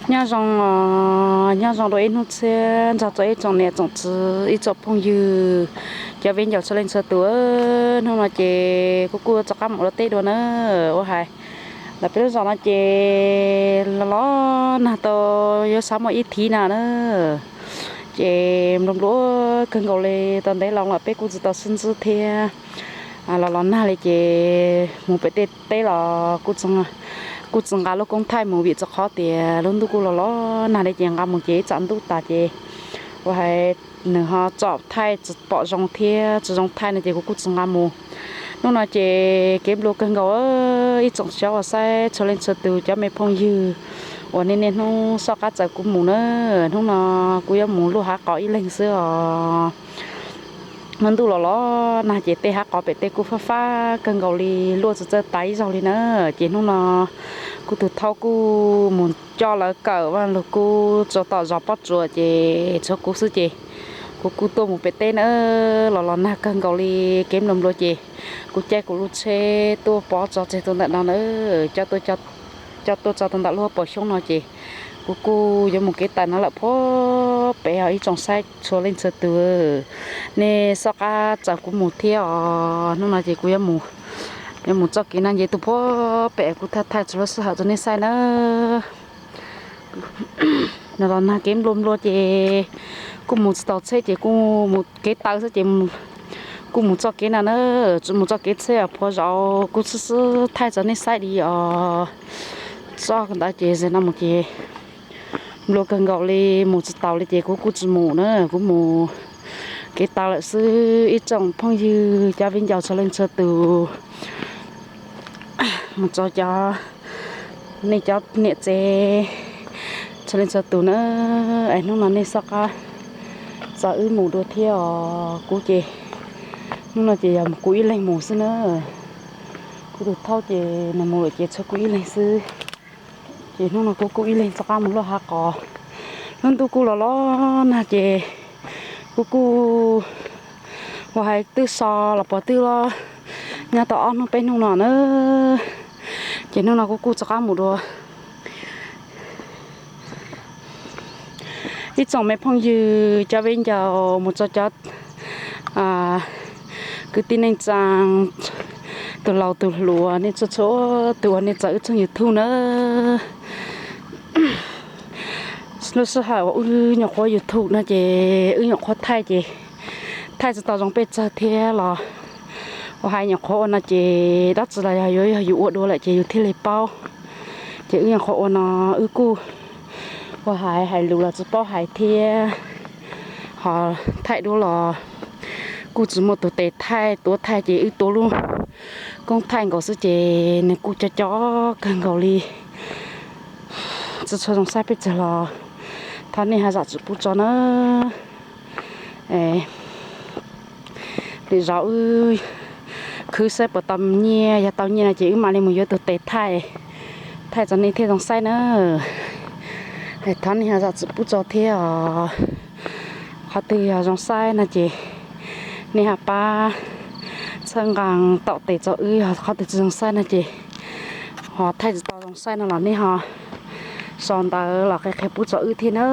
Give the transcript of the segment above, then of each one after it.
Nyob zoo, nyob zoo dua ib hnub txhiab nrog rau ib tsoom niam tsoom txiv, ib tsoom phooj ywg, cov viv ncaus txhua leej txhua tus. Hnub no ces kuv kuj rov qab mus ua teb dua na. Ua hais lawm peb lub zos no ces los los nag tau yuav xav muaj ib thiv na na. Ces nplua nplua kawg nkaus li, tau ntev los lawm peb kuj tsis tau sib ntsib thiab. Los los nag li ces mus pem tej teb los kuj tsis nqa lub koob thaij mus vim rau qhov tias lub ntuj kuj los los nag li ces nqa mus ces ib tsam ntub tas ces ua hais nws ho tsom thaij tsis pom zoo thiab tsis zoo thaij no ces kuv kuj tsis nqa mus. Hnub no ces kev nplua kawg nkaus, ib tsoom saib uas saib txhua leej txhua tus cov me phooj ywg uas nej niaj hnub soj qab txawm kuv mus na. Hnub no kuv yuav mus luaj hav qos ib leeg xwb os. Lub ntuj los los nag ces tej hav qos pem tej kuj fab fab kawg nkaus li, luaj tsis txawj tas ib zaug li na. Ces hnub no kuv tus thaub kuj mus coj lawv kawm vaj lug kub tsuas tom zos Pob Tsuas ces tshuav kuv xwb ces kuv kuj tuaj mus pem teb na. Los los nag kawg nkaus li, kev nplua nplua ces kuv caij kuv lub tsheb tuaj pov tso tseg rau ntawm no na. Coj tuaj tso rau ntawm lub pob xyoob no ces kuv kuj yuav mus kev taws no lawm puag pem os ib tsoom saib txhua leej txhua tus. Nej soj qab txawm kuv mus thiab os. Hnub no ces kuv yuav mus txoj kev no nce tuaj puag pem, kuv thaij thaij txhua lub sij hawm rau nej saib na. Los los nag kev nplua nplua ces kuj mus tsis taus tsheb ces kuj mus kev taw xwb ces kuj mus txoj kev no na. Tsis mus txoj kev tsheb puag zos kuj xwb xwb thaij rau nej saib li os. Txoj ntawd ces ze no mus ces nplua kawg nkaus li, mus tsis taus li ces kuv kuj tsis mus na. Kuv mus kev taw lawm xwb ib tsoom phooj ywg cov viv ncaus txhua leej txhua tus, mus tso cov, nej cov niam tsev txhua leej txhua tus na. Es hnub no nej soj qab txawm wb mus dua thiab os. Kuv ces hnub no ces yog kuv ib leeg mus xwb na. Kuv tus thaub ces nws mus lawm ces tshuav kuv ib leeg xwb. Ces hnub no kuv kuj ib leeg rov qab mus luaj hav qos. Lub ntuj kuj los los nag ces kuv kuj ua hais twb so los pog twb los nyob tau ob hnub peb hnub no na. Ces hnub no kuv kuj rov qab mus dua. Ib tsoom me phooj ywg cov viv ncaus mus txog cov kwv tij neej tsaa, tus laus tus hluas, nej txhua txhua tus uas nej txawm wb txheej YouTube na. Lub sij hawm uas wb nyuam qhuav YouTube no ces wb nyuam qhuav thaij ces thaij tsis tau zoo pes tsawg thiab los ua hais nyuam qhuav ua no ces dab tsi los yog yuav yog yus ua dua lawm ces yus thiaj li paub. Ces wb nyuam qhuav ua no wb kuj ua hais hais lus los tsis paub hais thiab, ho thaij duab los kuj tsis muaj tus tes thaij tuav thaij ces wb tuav lub koob thaij nkaus xwb ces nws kuj co co kawg nkaus li, tsis tshua zoo saib pes tsawg los thov nej ho zam txim pub tso na. Lwm zaus wb khwv saib puas tau nyiaj, yog tau nyiaj no ces wb mam li mus yuav tus tes thaij, thaij tso nej thiaj zoo saib na. Thov nej ho zam txim pub tso thiab os. Qhov twg yog zoo saib no ces nej ho pab txhawb nqa tom tes tso wb, qhov twg tsis zoo saib no ces ho thaij tsis tau zoo saib no los nej ho sau ntawv los qhia qhia pub tso wb thiab na.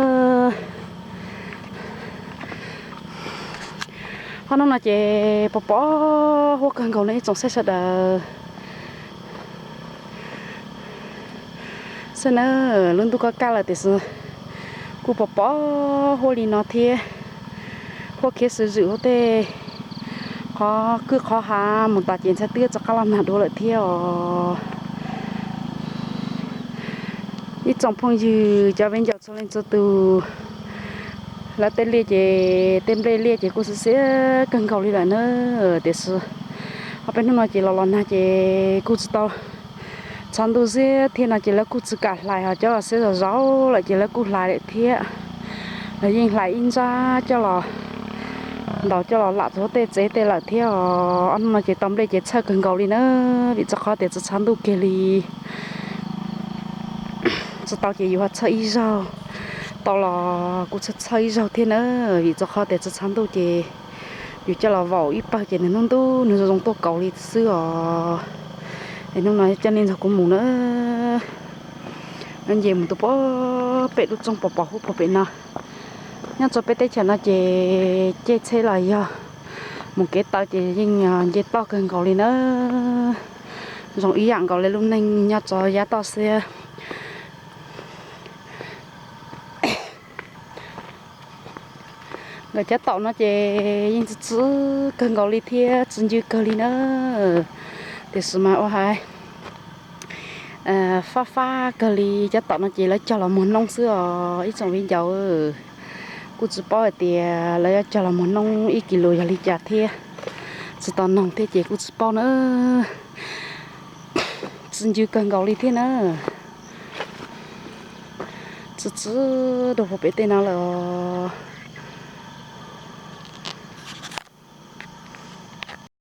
Qhov no no ces pos pos huab kawg nkaus li ib tsoom saib sawv daws. Xwb na, lub ntuj kaj kaj lawm tiam sis kuj pos pos huab li no thiab. Huab khiav xwb zwm huab tej qhov kwj qhov hav mus tas ces ntshai twb rov qab los nag dua lawm thiab os. Ib tsoom phooj ywg cov viv ncaus txhua leej txhua tus, lawv tej liaj ces tej nplej liaj ces kuj xiav xiav kawg nkaus li lawm na. Tiam sis ob peb hnub no ces los los nag ces kuj tsis tau tshav ntuj xiab thiab no ces lawv kuj tsis kam hlais, ho cov xiab zog zog lawm ces lawv kuj hlais lawm thiab. Lawv yeej hlais ib nrab coj los ntaus coj los lam rau tej tsev tej lawm thiab os. Ob hnub no ces tau nplej ces txhawj kawg nkaus li na, vim rau qhov tias tsis tshav ntuj kiag li. Tsis tau ces yus ho txhawj ib zaug, tau los kuj txhawj txhawj ib zaug thiab na, vim rau qhov tias tsis tshav ntuj ces yus coj los vaum ib pawg ces nws hnub ntuj nws zoo zoo tuaj kaus li xwb os. Es hnub no coj nej nrog kuv mus na, nce mus tus pos Pem lub tsooj pos pos huv pem no. Nyob rau peb teb chaws no ces caij tsheb los yog mus kev taw ces yeej nce toj kawg nkaus li na. Zoo ib yam nkaus li lub neej nyob rau yav toj siab. Nkawd cov taum no ces yeej txi txi kawg nkaus li thiab txi ncw kawg li na. Tiam sis mas ua hais fab fab kawg li, cov taum no ces lawv cog los muag noob xwb os ib tsoom viv ncaus. Kuj tsis paub hais tias lawv yuav cog los muag noob ib kis lus yog li cas thiab, tsis tau noog thiab ces kuj tsis paub na. Txi ncw kawg nkaus li thiab na. Txi txi rau puag pem tej no lawm os.